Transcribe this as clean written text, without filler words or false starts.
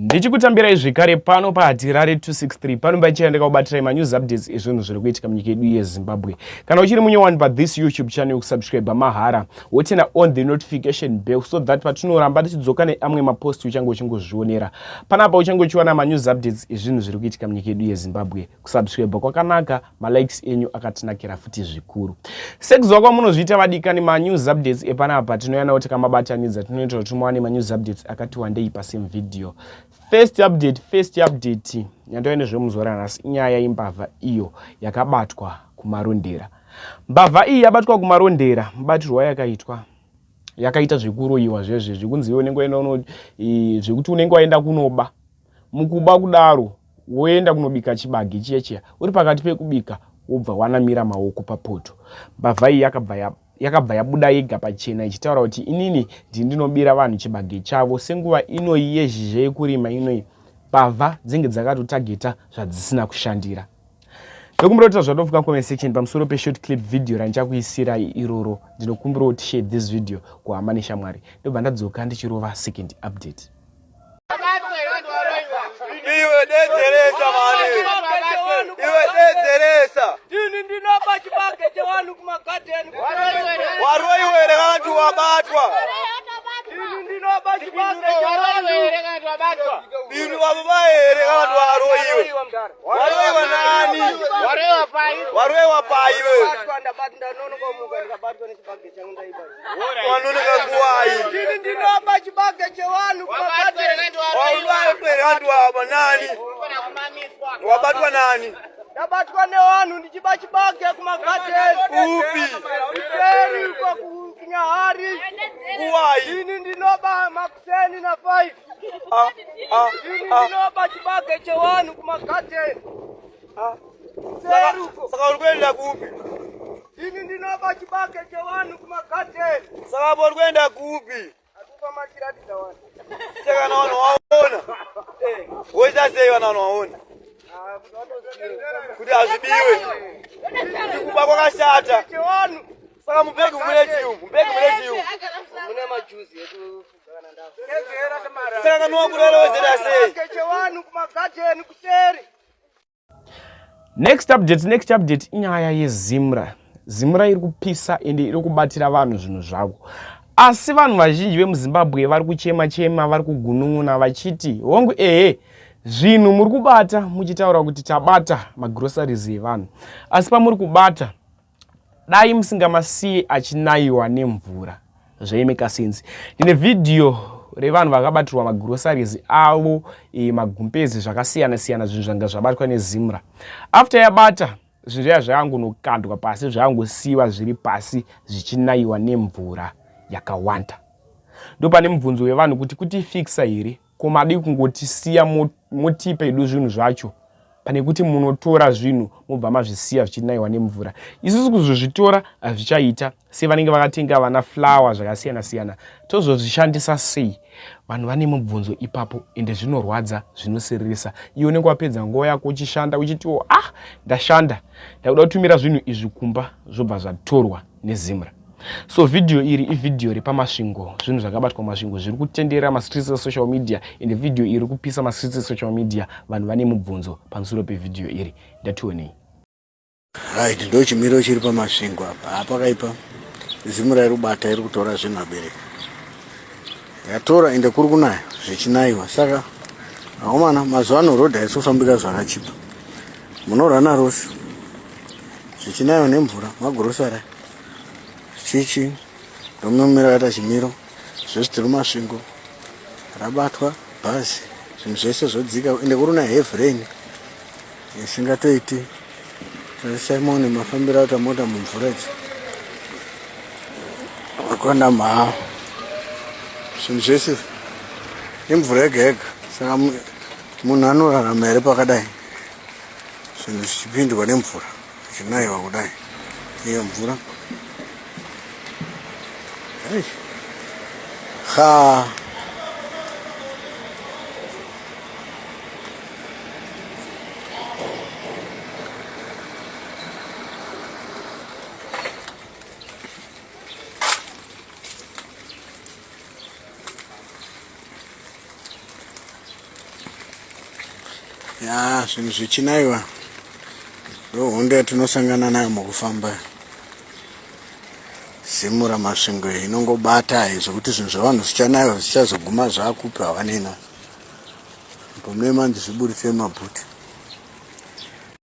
Ndichikutambirai zvekare pano paHatirare 263 pano pachiya ndakakubatirai manews updates ezvinhu zviri kuitika munyika yedu yeZimbabwe. Kana uchiri munyowani pathis YouTube channel kusubscribe mahara wotena on the notification bell so that patinoramba tichidzoka neamwe mapost uchange uchingozvionera. Panapa uchange uchiwana manews updates ezvinhu zviri kuitika munyika yedu yeZimbabwe. Kusubscribe kwakanaka, malikes enyu akatinakira futi zvikuru. Sekuziva kwamunozviita vadikani, manews updates epanapa tinouya nawo takamabatanidza, tinoita kuti muwane manews updates akati wandei pasame video. First update, first update yandauya nezvemuzuva ranhasi inyaya yembavha iyo yakabatwa kuMarondera. Mbavha iyi yabatwa kuMarondera, mubatirwo yakaitwa yakaita zvekuroyiwa zvezve zvekunzi iwe unenge waenda uno zvekuti unenge waenda kunoba mukuba kudaro woenda kunobika chibage chiya chiya uri pakati pekubika wobva wanamira maoko papoto. Mbavha iyi yakabva yakabva yabuda yega pachena ichitaura kuti inini ndini ndinobira vanhu chibage chavo senguva inoyi yezhizha yekurima inoyi mbavha dzinge dzakatotageta zvadzisina kushandira. Ndokumbira kuti zvatofuka comment section pamusoro peshort clip video randichakuisirai iroro. Ndinokumbira kuti share this video kuhama neshamwari. Ndobva ndadzoka ndichirova second update. Iwe dedzeresa mani. Iwe dedzeresa. Ini ndinoba chibage chevanhu kumagadheni. Waroiwe here kana kuti wabatwa? Ini ndinoba chibage chevanhu. Ini wababa here kana kuti waroiwe? Waroiwa nani? Waroiwa pai wewe? Ndanonoka ndikabatwa nechibage changu ndaiba. Wanonoka nguwai? Ini ndinoba chibage chevanhu kumagadheni. Wabatwa here kana kuti waba nani? Wabatwa nani? Ndabatwa nevanhu ndichiba chibage kumagadheni. Upi? Kuseri uko kuNyahari. Nguwai? Ini ndinoba makuseni na 5. Ah, ah, Ini ah. ndinoba chibage chevanhu kumagadheni. Kuseri uko. Saka uri kuenda kupi? Ini ndinoba chibage chevanhu kumagadheni. Saka apo uri kuenda kupi? Akupa machiratidza vanhu. Saka kana vanhu waona. Woita sei kana vanhu waona? Kuti hazvibiwe. Kuti kuba kwakashata. Chevanhu. Saka mubhegi mune chiu, mubhegi mune chiu. Mune majuzi ekufuga kana ndafa. Saka kana wakurara wozoita sei? Chibage chevanhu kumagadheni kuseri. Next update, next update inyaya yeZimra. Zimra iri kupisa ende iri kubatira vanhu zvinhu zvavo. Asi vanhu vazhinji vemuZimbabwe vari kuchema chema, vari kugunun'una vachiti hongu ehe zvinhu muri kubata muchitaura kuti tabata magroceries evanhu. Asi pamuri kubata dai musingamasiye achinayiwa nemvura zvaimeka sense. Ndine vhidhiyo revanhu vakabatirwa magroceries avo e, magumbezi zvakasiyana siyana zvinhu zvanga zvabatwa nezimra. After yabata zvinhu zviya zvakangonokandwa pasi zvakangosiyiwa zviri pasi zvichinayiwa nemvura yakawanda. Ndopane mubvunzo wevanhu kuti kutifixa here ko madii kungotisiya motipa edu zvinhu zvacho pane kuti munotora zvinhu mobva mazvisiya zvichinaiwa nemvura. Isusu kuzozvitora hazvichaita sevanenge vakatenga vana flower zvakasiyana siyana tozozvishandisa sei? Vanhu vane mubvunzo ipapo ende zvinorwadza zvinosiririsa. Iwe unenge wapedza nguva yako uchishanda uchitiwo ah ndashanda ndakuda kutumira zvinhu izvi kumba zvobva zvatorwa nezimra. So video iri ivhidhiyo repaMasvingo, zvinhu zvakabatwa muMasvingo zviri kutenderera mastreets esocial media ende vhidhiyo iri kupisa mastreets esocial media. Vanhu vane mubvunzo pamusoro pevhidhiyo iri. Ndationei. Right, ndo chimiro chiri paMasvingo apa. Hapakaipa. Zimura iri kubata iri kutora zvinhu vabereki. Yatora ende kuri kunaya zvichinaiwa. Saka akomana mazuva ano road haisi kufambika zvakachipa. Munorana rose. Zvichinaiwa nemvura magrosari. Chichi ndomumira akaita chimiro zvese tiri muMasvingo rabatwa bhazi zvinhu zvese zvodzika ende kuri kuna heavy rain isingatoiti. Tarisai muone mafambiro aita mota mumvura idzi. Akona mhaa. Zvinhu zvese imvura yega yega. Saka munhu anorarama here pakadai? Zvinhu zvichipindwa nemvura, zvichinaiwa kudai. Iyo mvura. Hey. Ha. Ya, zvinhu zvichinaiwa ndohondo yatinosangana nayo mukufamba. Zimura Masvingo iyi inongobata hai zvekuti zvinhu zvevanhu zvichanaiwa zvichazoguma zvakupi havanena. Pamune manzi zviburitse mabhuti.